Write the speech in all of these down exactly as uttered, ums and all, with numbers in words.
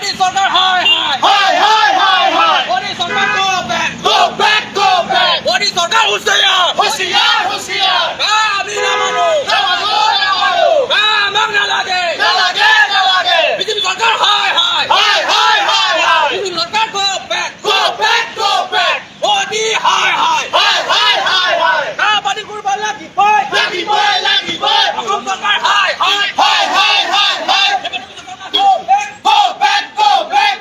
মোদী চৰকাৰ হায় হায়। হায়, হায়, হায়, হায়। মোদী চৰকাৰ go back। Go back, go back। Modi চৰকাৰ হুঁচিয়াৰ। হুঁচিয়াৰ, হুঁচিয়াৰ। কা আমি নামানো। নামানো, নামানো। কা আমাক নালাগে। নালাগে, নালাগে। বিজেপি চৰকাৰ হায় হায়। হায়, হায়, হায়, হায়। বিজেপি চৰকাৰ go back। Go back, go back। Modi হায় হায়। হায়, হায়, হায়, হায়। কা বাতিল কৰিব লাগিবই। লাগিবই, লাগিবই। অসম চৰকাৰ হায় হায়। হায়, হায়, হায়, হায়। Go back, go back, go back.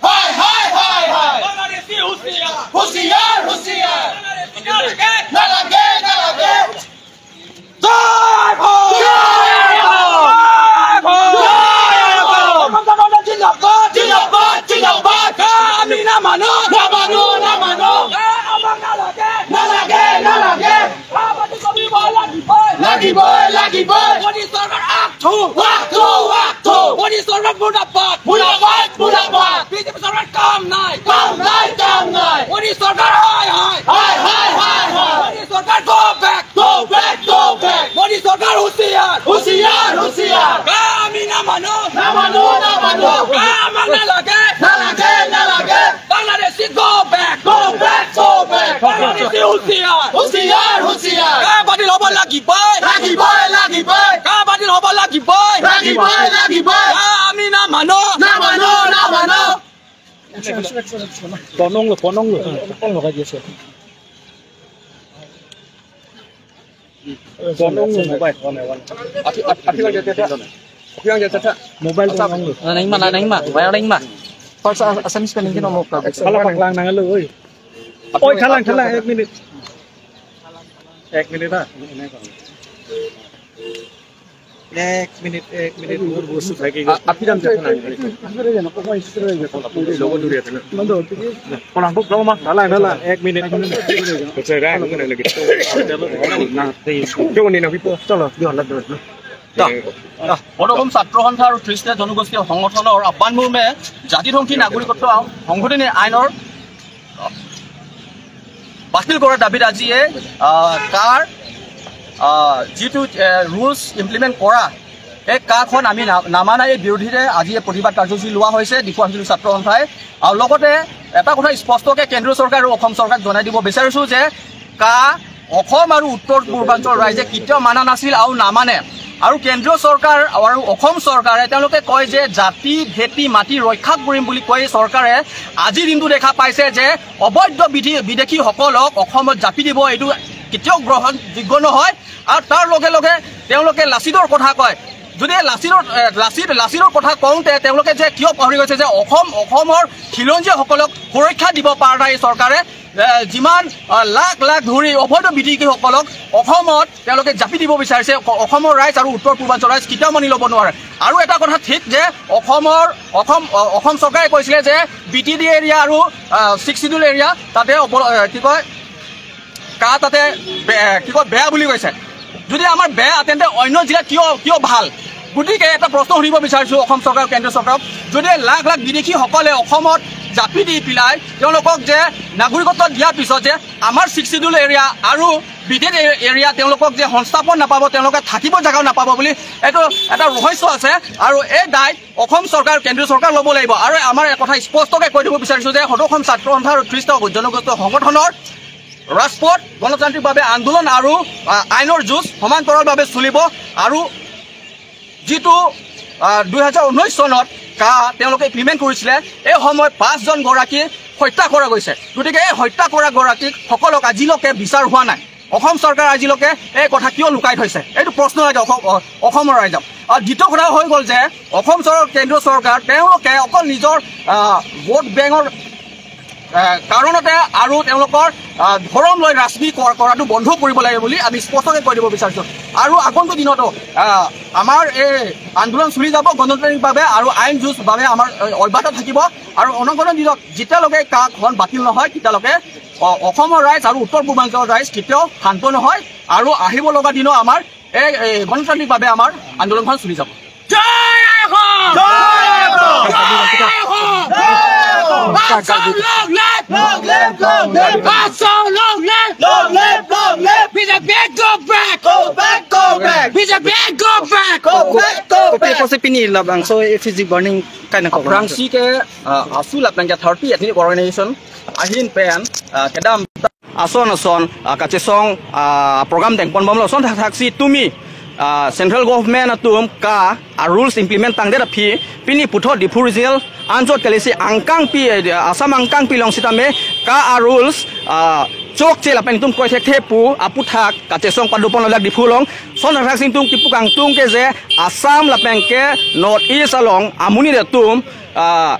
হায় হায়, হায় হায়। বাংলাদেশী হুঁচিয়াৰ। হুঁচিয়াৰ, হুঁচিয়াৰ। বাংলাদেশী নালাগে। নালাগে, নালাগে। জয় হোক! জয় হোক! জয় হোক! অসম চৰকাৰ জিন্দাবাদ! জিন্দাবাদ! জিন্দাবাদ! আমি নামানো! নামানো! নামানো! আমাক নালাগে! নালাগে! নালাগে! কা বাতিল কৰিব লাগিবই! লাগিবই! লাগিবই! মোদী চৰকাৰ আগ থু! আগ থু! আগ থু! মোদী চৰকাৰ মুৰ্দাবাদ! মুৰ্দাবাদ! মুৰ্দাবাদ! বিজেপি চৰকাৰ কাম নাই! কাম নাই! কাম নাই! মোদী চৰকাৰ হায় হায়! হায়, হায়, হায়, হায়। মোদী চৰকাৰ go back! Go back, go back! Modi চৰকাৰ হুঁচিয়াৰ! হুঁচিয়াৰ, হুঁচিয়াৰ! কা আমি নামানো! নামানো, নামানো! কা আমাক নালাগে! নালাগে, নালাগে! Bangladeshi go back! Go back, go back! Bangladeshi হুঁচিয়াৰ! হুঁচিয়াৰ, হুঁচিয়াৰ! কা বাতিল হ'ব লাগিবই! লাগিবই, লাগিবই! কা বাতিল হ'ব লাগিবই! লাগিবই, লাগিবই! কা আমি নামানো! নামানো, নামানো! Ponong lo, ponong lo. Ponong lo kaji se. Ponong lo mobile. Api, api, api lang jatah. Api lang jatah. Mobile ponong lo. Nang ma, nang ma. Bayar nang ma. Pal sa Assamese ka ningkin mo ka. Pala paklang nang lo, oi. Oi, thalang, thalang, ek minute. Ek minute na. এক মিনিট, এক মিনিট, মোৰ বস্তু থাকি গ'ল। আ-, আপনি নাম যাতে না। লগত দূরে আছে না? পলাং, পলাং, পলাং, দালাই, দালাই, এক মিনিট। আচ্ছা, রা, এমন লাগে। না, এই, কেউ নেই না, চলো, চলো, দিয়ে হল্লা ধরে। ত, ত, বড় অসম ছাত্ৰ সন্থা আৰু ত্ৰিশ জনগোষ্ঠীয় সংগঠনৰ আহ্বান মৰ্মে জাতিধ্বংসী নাগৰিকত্ব সংশোধনী আইনৰ বাতিল কৰাৰ দাবীত আজিয়ে, আহ, কাৰ, আহ, যিটো, এ, ৰুলছ ইমপ্লিমেণ্ট কৰা, এই কাখন আমি না-, নামানা এই বিৰোধীৰে আজি এই প্ৰতিবাদ কাৰ্যসূচী লোৱা হৈছে ডিফু আঞ্চলিক ছাত্ৰ সন্থাই। আৰু লগতে এটা কথা স্পষ্টকৈ কেন্দ্ৰীয় চৰকাৰ আৰু অসম চৰকাৰক জনাই দিব বিচাৰিছোঁ যে কা অসম আৰু উত্তৰ পূৰ্বাঞ্চল ৰাইজে কেতিয়াও মানা নাছিল আৰু নামানে। আৰু কেন্দ্ৰীয় চৰকাৰ আৰু অসম চৰকাৰে তেওঁলোকে কয় যে জাতি ভেটি মাটি ৰক্ষা কৰিম বুলি কৈ চৰকাৰে আজিৰ দিনটো দেখা পাইছে যে অবৈধ বিধি-, বিদেশীসকলক অসমত জাপি দিব, এইটো কেতিয়াও গ্ৰহণযোগ্য নহয়। আৰু তাৰ লগে লগে তেওঁলোকে লাচিতৰ কথা কয়। যদি লাচিতৰ, এ, লাচিত, লাচিতৰ কথা কওঁতে তেওঁলোকে যে কিয় পাহৰি গৈছে যে অসম, অসমৰ খিলঞ্জীয়াসকলক সুৰক্ষা দিব পৰা নাই এই চৰকাৰে। এ, যিমান, আ, লাখ লাখ ধৰি অবৈধ বিদেশীসকলক অসমত তেওঁলোকে জাপি দিব বিচাৰিছে, অ-, অসমৰ ৰাইজ আৰু উত্তৰ পূৰ্বাঞ্চল ৰাইজ কেতিয়াও মানি ল'ব নোৱাৰে। আৰু এটা কথা ঠিক যে অসমৰ, অসম, অ-, অসম চৰকাৰে কৈছিলে যে বি টি ডি এৰিয়া আৰু, আ, ছিক্স শ্বিডিউল এৰিয়া তাতে অপ-, এ, কি কয়, কা তাতে বে-, কি কয়, বেয়া বুলি কৈছে। যদি আমাৰ বেয়া, তেন্তে অন্য জিলাত কিয়, কিয় ভাল? গতিকে এটা প্ৰশ্ন সুধিব বিচাৰিছোঁ অসম চৰকাৰ, কেন্দ্ৰীয় চৰকাৰক, যদি লাখ লাখ বিদেশীসকলে অসমত জাপি দি পেলাই তেওঁলোকক যে নাগৰিকত্ব দিয়াৰ পিছত যে আমাৰ ছিক্স শ্বিডিউল এৰিয়া আৰু B T D A-, area তেওঁলোকক যে সংস্থাপন নাপাব, তেওঁলোকে থাকিব জেগাও নাপাব বুলি এইটো এটা ৰহস্য আছে। আৰু এই দায় অসম চৰকাৰ, কেন্দ্ৰীয় চৰকাৰ ল'ব লাগিব। আৰু আমাৰ এক কথা স্পষ্টকৈ কৈ দিব বিচাৰিছোঁ যে সদৌ অসম ছাত্ৰ সন্থা আৰু ত্ৰিশটা জনগোষ্ঠীয় সংগঠনৰ ৰাজপথ গণতান্ত্ৰিকভাৱে আন্দোলন আৰু, আ, আইনৰ যুঁজ সমান্তৰালভাৱে চলিব। আৰু যিটো, আ, দুই হাজাৰ ঊনৈশ চনত কা তেওঁলোকে ইমপ্লিমেণ্ট কৰিছিলে, এই সময়ত পাঁচজন গৰাকী হত্যা কৰা গৈছে। গতিকে এই হত্যা কৰা গৰাকীসকলক আজিলৈকে বিচাৰ হোৱা নাই। অসম চৰকাৰে আজিলৈকে এই কথা কিয় লুকাই থৈছে, এইটো প্ৰশ্ন লাগে অসম, অ-, অসমৰ ৰাইজক। আৰু দ্বিতীয় কথা হৈ গ'ল যে অসম চৰকাৰ, কেন্দ্ৰীয় চৰকাৰ তেওঁলোকে অকল নিজৰ, আ, ভোট বেংকৰ, আ, কাৰণতে আৰু তেওঁলোকৰ, আ, ধৰ্ম লৈ ৰাজনীতি কৰ-, কৰাটো বন্ধ কৰিব লাগে বুলি আমি স্পষ্টকৈ কৈ দিব বিচাৰিছোঁ। আৰু আগন্তুক দিনতো, আ, আমাৰ এই আন্দোলন চলি যাব গণতান্ত্ৰিকভাৱে আৰু আইন যুঁজভাৱে আমাৰ, আ, অব্যাহত থাকিব। আৰু অনাগত দিনত যেতিয়ালৈকে কাখন বাতিল নহয়, তেতিয়ালৈকে অ-, অসমৰ ৰাইজ আৰু উত্তৰ পূৰ্বাঞ্চলৰ ৰাইজ কেতিয়াও শান্ত নহয়। আৰু আহিব লগা দিনো আমাৰ এই, এই গণতান্ত্ৰিকভাৱে আমাৰ আন্দোলনখন চলি যাব। জয় আই অসম! জয় আই অসম! জয় আই অসম! Long live! Long live! Long live! Long live! Long live! Back, go back! Go back, go back! B J P, go back! Go back, go back! Kopi apotsi pini labangso A F C G burning kaina kok? Aphrangsi ke, ah, ASU lapen ke thirty ethnic organization ahin pen, ah, kedam ason ason, ah, kachesong, ah, program dengponbomlo. Ason thakthaksi tumi, ah, central government atum ka a rules implement tangdet aphi, pini puthot Diphu Regional anchot kalisi angkangpi, eh, Assam angkangpi along sitame ka a rules, ah, chokche lapen itum kroi thekthe pu aputhak kachesong padoponlo dak Diphu along. Ason thakthaksi itum kipu kangtung ke je Assam lapen ke North East along amonit atum, ah,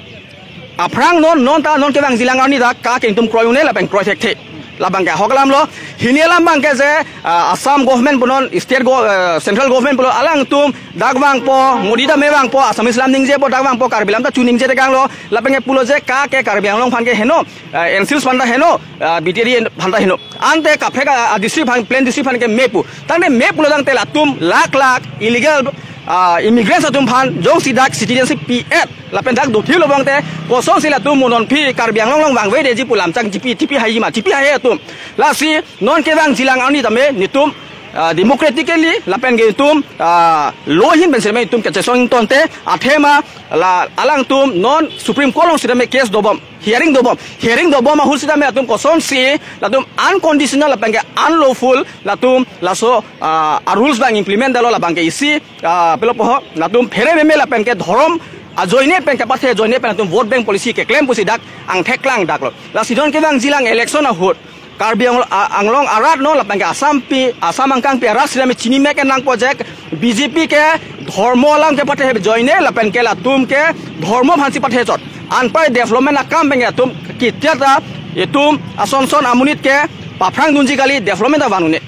aphrang non, non ta non kevangjilang arni ta ka ke itum kroi un-e lapen kroi thekthe. Labang ke ahok alamlo. Hini alam abang ke je, ah, Assam government punon, state go-, ah, central government pulo, alangtum dak vangpo, Modi ta me vangpo, Assamese alam ningjepo, dak vangpo, Karbi alam ta chu ningje tekanglo. Lapen ke pulo je ka ke Karbi Anglong aphan ke heno, ah, N C Hills aphan ta heno, ah, B T D aphan ta heno. Ante kaprek a, a district aphan, plain district aphan ke me pu. Tangte me pulo tangte latum lakh lakh illegal, ah, immigrants atum aphan jongsi dak citizenship pi-et lapen dak dothilo tangte kosonsi latum mo non aphi Karbi Anglong along vangvedetji pu lamchang chipi, chipi haiji ma, chipi hai atum. Lasi non kevangjilang arni tame netum, ah, democratically lapen ke itum, ah, law ahin pensi tame itum kachesong ingtonte athema la alangtum non Supreme Court along sitame case dobom, hearing dobom, hearing dobom ahut sitame latum kosonsi latum unconditional lapen ke unlawful latum laso, ah, a rules abang implement detlo labang ke isi, ah, pilo poho, latum phere meme lapen ke dhorom ajoine pen kepathe ajoine pen latum vote bank policy keklem pusi dak angthek klang daklo. Lasi non kevangjilang election ahut Karbi Anglong, a-, Anglong arat non lapen ke Assam pi, Assam angkangpi arat sitame chinimek nangpo je B J P ke dhormo alam kepathe ajoine lapen ke latum ke dhormo aphansi pathe chot. Anpai development akam pen ke latum kitia ta itum ason son amonit ke paphrang dunji kali, development ta van un-e.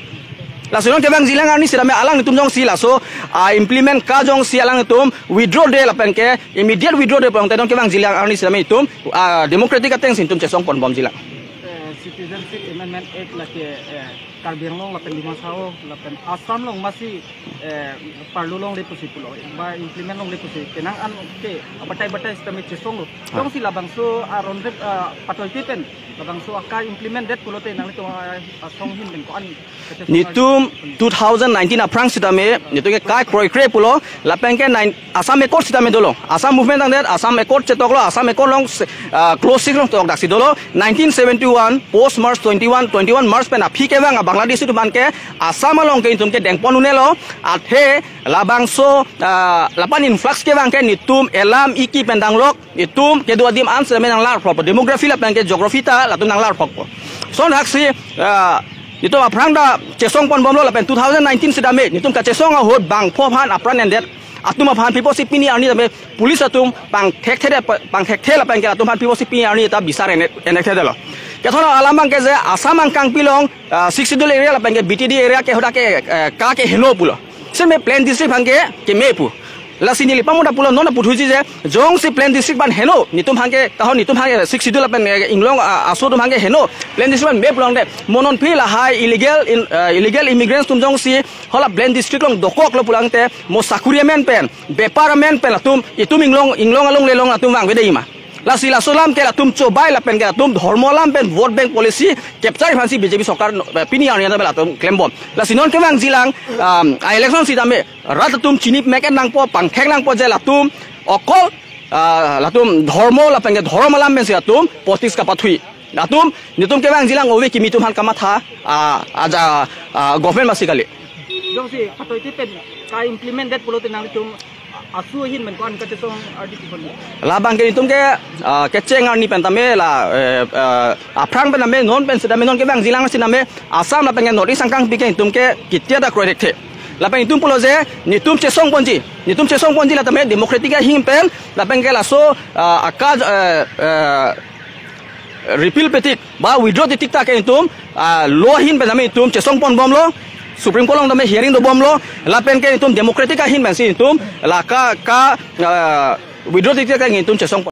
Lasi non kevangjilang arni sitame alangtum jongsi laso, ah, implement ka jongsi alangtum withdraw-det lapen ke immediate withdraw-det pulo tangte non kevangjilang arni sitame itum, ah, democratic atengsi itum chesongponbomjilang. Eh, Citizenship Amendment Act lake, eh, Karbi Anglong lapen Dima Hasao lapen Assam along masi, eh, parlu longle pusi pulo, ba implement longle pusi penang an ke abatai batai sitame chesonglo. Ah. Jongsi labangso aron rep, ah, patoite pen labangso aka implement-det pulote nanglitum, ah, asong ahin pen ko-an kachesong? Netum two thousand nineteen aphrang sitame netum ke ka kroikre pulo lapen ke nine Assam Accord sitame dolo. Assam movement tangdet Assam Accord chetoklo, Assam Accord along, ah, clause six along tok daksi dolo. Nineteen seventy-one post March twenty-one, twenty-one March pen aphi kevang a Bangladeshi atum aphan ke Assam along ke itum ke dengpon un-elo. Athe labangso, ah, lapan influx kevang ke netum elam iki pen danglok, itum kedo adim an sitame nanglarphokpo, demography lapen ke geography ta latum nanglarphokpo. Ason thakthaksi, ah, netum aphrang ta chesongponbomlo lapen two thousand nineteen sitame netum kachesong ahut bangpho aphan apran endet atum aphan pi apotsi pini arni tame police atum pangthekthe, pangthekthe lapen ke latum aphan pi apotsi pini arni ta bisar enek, enek thedetlo. Kethan alam abang ke je Assam angkangpi along, ah, Sixth Schedule area lapen ke B T D area ke hadak ke, eh, ka ke heno pulo. Sitame plain district aphan ke keme pu. Lasi neli pamota pulo non aputhuji je jongsi plain district aphan heno, netum aphan ke, tahon netum aphan ke Sixth Schedule lapen, eh, inglong, ah, aso atum aphan ke heno, plain district aphan me pulo tangte mo non aphi lahai illegal in, eh, illegal immigrants atum jongsi hala plain district along dokoklo pulo tangte mo sakuri amen pen, bepar amen pen latum itum inglong, inglong alongle along latum vangvedeji ma? Lasi laso alam ke latum chobai lapen ke latum dhormo alam pen vote bank policy capture aphansi B J P sorkar, eh, pini arni tame latum klembom. Lasi non kevangjilang, um, a election sitame rat atum chinimek nangpo, pangthek nangpo je latum okol, ah, latum dhormo lapen ke dhorom alam pensi latum politics kapathui. Latum netum kevangjilang ove kimi atum aphan kamatha, ah, aja, ah, government masi kali. Jongsi patoite pen ka implement-det pulote nanglitum ASU ahin pen ko-an kachesong ardi kipon? Labang ke netum ke, ah, kecheng arni pen tame la, eh, eh, aphrang pen tame non pen sitame non kevangjilang sitame Assam lapen ke North East angkangpi ke netum ke kitia ta kroithekthe. Lapen netum pulo je netum chesongponji, netum chesongponji la tame democratic ahin pen lapen ke laso, ah, aka, eh, eh, repeal petik ba withdraw-det tik ta ke netum, ah, law ahin pen tame netum chesongponbomlo, Supreme Court along tame hearing dobomlo, lapen ke netum democratic ahin pensi netum la ka, ka, ah, withdraw-det tik ta ke netum chesong